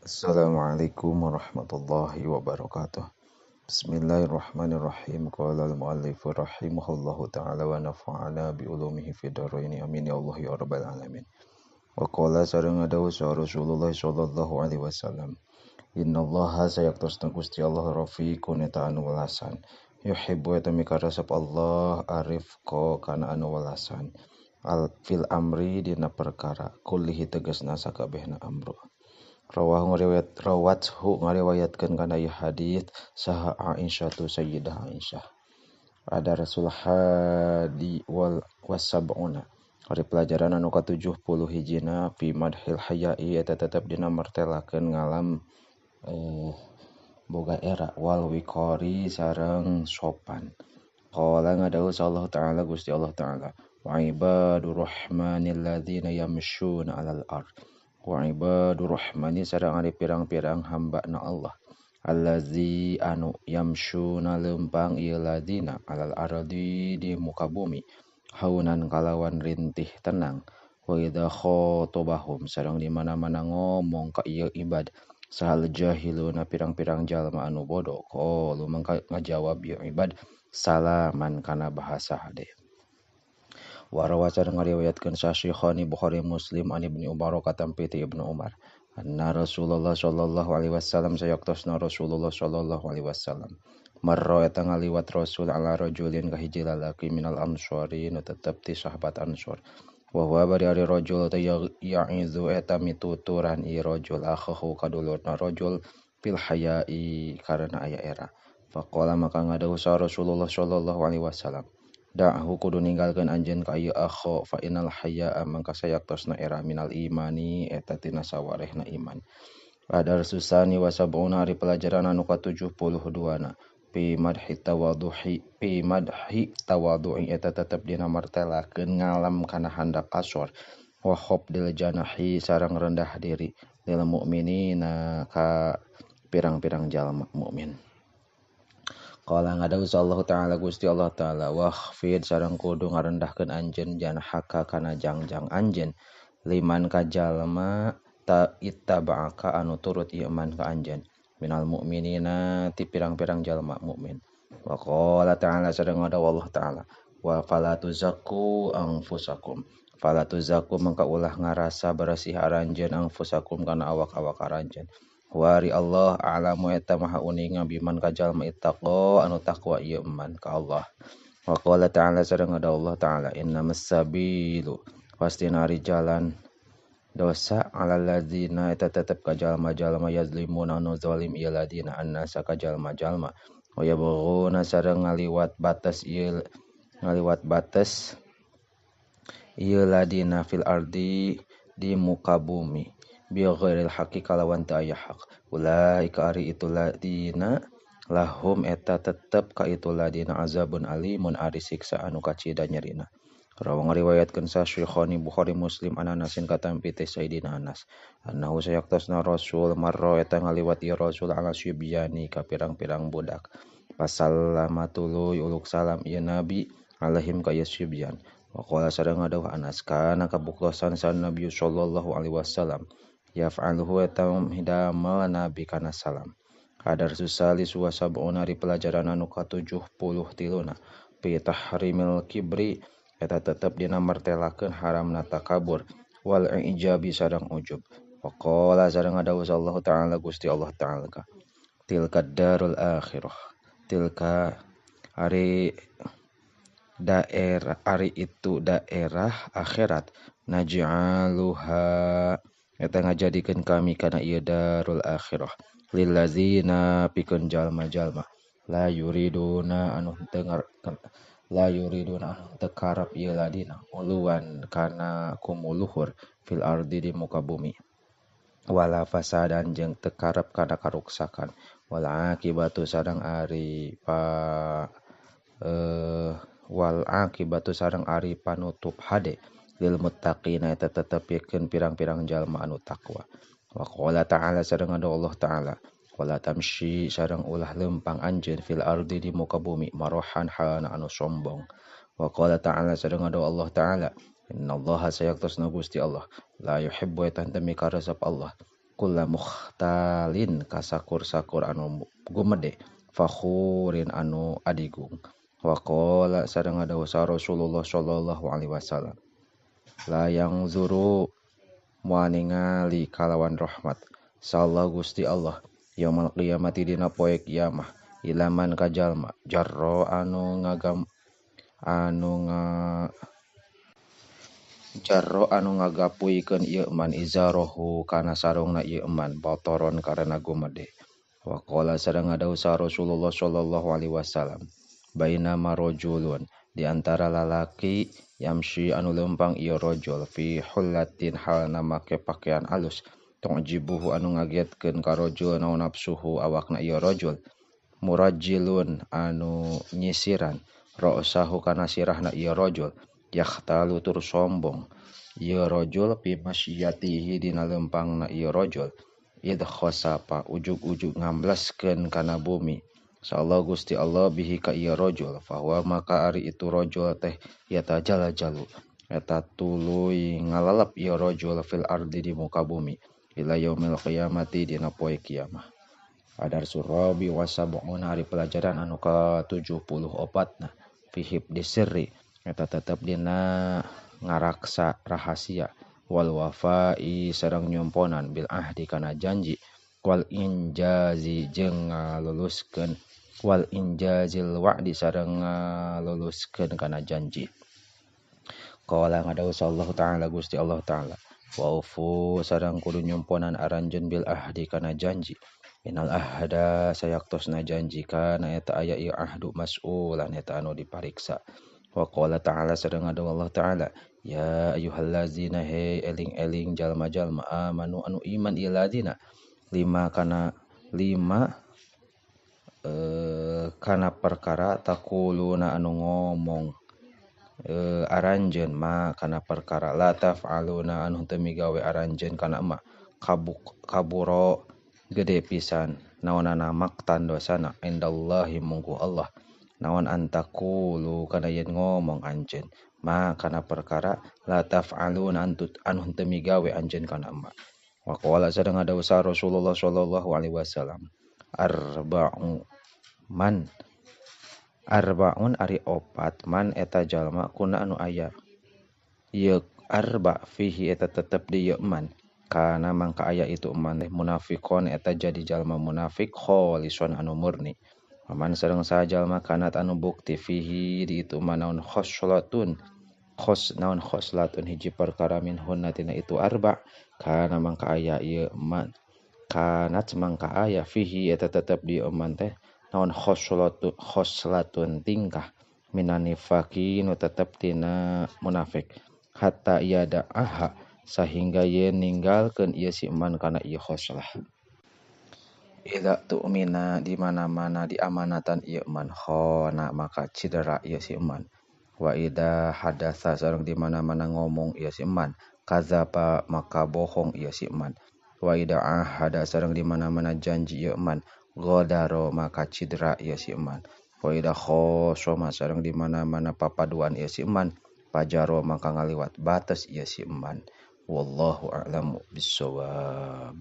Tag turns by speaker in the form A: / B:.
A: Assalamualaikum warahmatullahi wabarakatuh. Bismillahirrahmanirrahim. Qala al-muallif rahimahullahu ta'ala wa nafa'ana bi ulumihi fid dharain. Amin ya Allah ya rabbal alamin. Wa qala sareng dawuh Rasulullah sallallahu alaihi wasallam. Innallaha sayaktosna Gusti Allah rafiqun eta anu welasan. Yuhibbu eta mikaresep Allah arifqa kana anu welasan. Al fil amri dina perkara kullihi tegasna sakabehna amru. Rawahu ngariwayat rawathu ngariwayatkeun kana ieu hadis saha Aisyah tu Sayyidah Aisyah. Ada Rasul hadi wal wasab'una. Ari pelajaran anu ka-70 hijina fi madhil haya'i eta tetep dina martelakeun ngalam boga era wal wiqari sareng sopan. Qala ngadawuh Allah Ta'ala Gusti Allah Ta'ala wa ibadur rahmanil ladzina yamshuna 'alal ard. Wa ibadur rahmani sareng ari pirang-pirang hamba na Allah allazi anu yamshuna lempang ieu ladina alal ardi di muka bumi haunan kalawan rintih tenang wa idza khatabahum sareng di mana-mana ngomong ka ieu ibad sahal jahiluna pirang-pirang jalma anu bodoh qalu mangka ngajawab ieu ibad salaman kana bahasa hade. Warawa sareng ngariwayatkeun Syafi'i Bukhari Muslim an Ibnu Umar katampi ti Ibnu Umar anna Rasulullah sallallahu alaihi wasallam sayaktosna Rasulullah sallallahu alaihi wasallam marra eta ngaliwat Rasul ala rajulin ka hiji lalaki minal ansori nu tetep ti sahabat Ansor wa huwa bari ari rajul teh ya'izu eta mituturan ieu rajul akhahu kadulurna rajul fil haya'i karena aya era faqala maka ngadawuh Rasulullah sallallahu alaihi wasallam da'hu kudu ninggalkeun anjeun ka ieu akho fa innal haya'a mangka sayaktosna era minal imani eta tina sawarehna iman. Adar susani wa sab'una ari pelajaran anu ka-72 na pi madhi tawadhuhi pi madhi tawadhu'i eta tetep dina martelakeun ngalam kana handap asor wa khafdil janahi sareng rendah diri lil mu'minina ka pirang-pirang jalma mukmin. Qala ngadawuh Allah Ta'ala Gusti Allah Ta'ala wakhfid sareng kudu ngarendahkeun anjeun janhaka kana jangjang anjeun liman ka jalma ta ittaba'aka anu turut ieu man ka anjeun minal mu'minina ti pirang-pirang jalma mukmin. Wa qala ta'ala sareng ngadawuh Allah Ta'ala wa fala tuzakku anfusakum fala tuzakku mangka ulah ngarasa bersih aranjeun anfusakum kana awak-awak aranjeun. Wari Allah a'lamu eta maha uninga biman ka jalma ittaqa anu taqwa ieu man ka Allah. Wa qala ta'ala sareng Allah Ta'ala innamas sabilu pasti nari jalan dosa alal ladzina eta tetep ka jalma-jalma yazlimuna anu zalim ieu ladina annasa ka jalma-jalma wa yabghuna sareng ngaliwat batas ieu ngaliwat batas ieu ladina fil ardi di muka bumi bi ghairil haqqi kalawan teu aya hak ulaika ari itu ladina lahum eta tetep ka itu ladina azabun alimun ari siksa anu kacida nyerina. Rawa ngariwayatkeun Syafi'i Bukhari Muslim an Anasin katampi ti Sayyidina Anas annahu sayaktosna Rasul marra eta ngaliwat ieu Rasul ala syubyani ka pirang-pirang budak pasallama tuluy uluk salam ieu Nabi alaihim ka ieu syubyan wa qala sareng ngadawuh Anas kana kabuktosan sa Nabi sallallahu alaihi wasallam yaf'aluhu eta hidamel nabi kana salam. Hadar susalis wa sab'una ari pelajaran anu ka-73 na fi tahrimil kibri eta tetep dina martelakeun haramna takabur wal ijabi sareng ujub. Wa qala sareng ngadawuh Allah Ta'ala Gusti Allah Ta'ala tilka darul akhirah tilka ari daerah ari itu daerah akhirat naj'aluha eta ngajadikeun kami kana ieu darul akhirah lillazina pikeun jalma-jalma la yuriduna anu teu la yuriduna anu teu karep ieu ladina uluan kana kumuluhur fil ardi di muka bumi wala fasadan jeung teu karep kana karuksakan wal akibatu sareng ari pa wal akibatu sareng ari panutup hade lil muttaqina eta tetep pikeun pirang-pirang jalma anu takwa. Wa qala ta'ala sareng Allah Ta'ala wala tamshi sareng ulah lempang anjeun fil ardi di muka bumi marohan halana anu sombong. Wa qala ta'ala sareng Allah Ta'ala innallaha sayaktosna Gusti Allah la yuhibbu eta teu mikaresep Allah Kulla mukhtalin kasakur-sakur anu gumede fakhurin anu adigung. Wa qala sareng ngadawuh Rasulullah sallallahu alaihi wasallam la yang zuru moal ningali kalawan rahmat sallallahu Gusti Allah yaumul qiyamati dina poe kiamah ilaman ka jalma jarro anu ngagam anu nga jarro anu ngagapuikeun ieu man izarohu kana sarungna ieu man batoron karena gumede. Wa qala sareng ngadawuh Rasulullah sallallahu alaihi wasallam bainama rajulun di antara lalaki yamshi anu leumpang ieu rajul fi hullatin halna make pakaian alus tu'jibuhu anu ngagetkeun ka rajul naon nafsuhu awakna ieu rajul murajjilun anu nyisiran ra'sahu kana sirahna ieu rajul yakhtalu tur sombong ieu rajul fi masyatihi dina leumpangna ieu rajul id khasapa ujug-ujug ngambleskeun kana bumi sallallahu Gusti Allah bihi ka ieu rajul fahuwa maka ari itu rajul teh yatajalajalu eta tuluy ngalalap ieu rajul fil ardi di muka bumi ila yaumil qiyamati dina poe kiamah. Adar surabi wasab'una ari pelajaran anu ka-74 nah fi hibdi sirri eta tetep dina ngaraksa rahasia wal wafa'i sareng nyumponan bil ahdi kana janji wal injazi jeung ngaluluskeun wal injazil wa'di sareng ngaluluskeun kana janji. Qala ngadawuh Allah ta'ala Gusti Allah ta'ala wa'ufu sareng kudu nyumponan aranjeun bil ahdi kana janji innal ahda sayaktosna janji kana eta aya ieu ahdu mas'ulan eta anu dipariksa. Wa qala ta'ala sareng ngadawuh Allah ta'ala ya ayyuhallazina hey eling-eling jalma-jalma amanu anu iman ieu ladzina lima kana lima kana perkara taquluna anu ngomong aranjeun ma kana perkara la taf'aluna anu teu migawe aranjeun kana ma kaburo gede pisan naonana maktan dosana indallahi munggu Allah naon antakulu kana yen ngomong anjeun ma kana perkara la taf'aluna anu teu migawe anjeun kana ma. Wa qala sareng ngadawuh Rasulullah sallallahu alaihi wasallam arba'u man arba'un ari opat man eta jalma kuna anu aya ieu arba fihi eta tetep di ieu man kana mangka aya itu man teh munafiqon eta jadi jalma munafik kholison anu murni. Paman sareng saha jalma kanat anu bukti fihi di itu man naon khoslatun khos naon khoslatun hiji perkara minhunna tina itu arba kana mangka aya ieu man kanat mangka aya fihi eta tetep di ieu man teh naon khoslatun tingkah minan nifaqi nu tetep tina munafik hatta yada aha sahingga ye ninggalkeun ieu si man kana ieu khoslah. Idza tu'mina di mana-mana diamanatan ieu man khona maka cedera ieu si man wa idza hadatsa sareng di mana-mana ngomong ieu si man kadzaba maka bohong ieu si man wa idza ahada sareng di mana-mana janji ieu man godaro maka cedera ieu si man wa idza khosoma sareng di mana-mana papaduan ieu si man pajaro maka ngaliwat batas ieu si man. Wallahu a'lamu bissawab.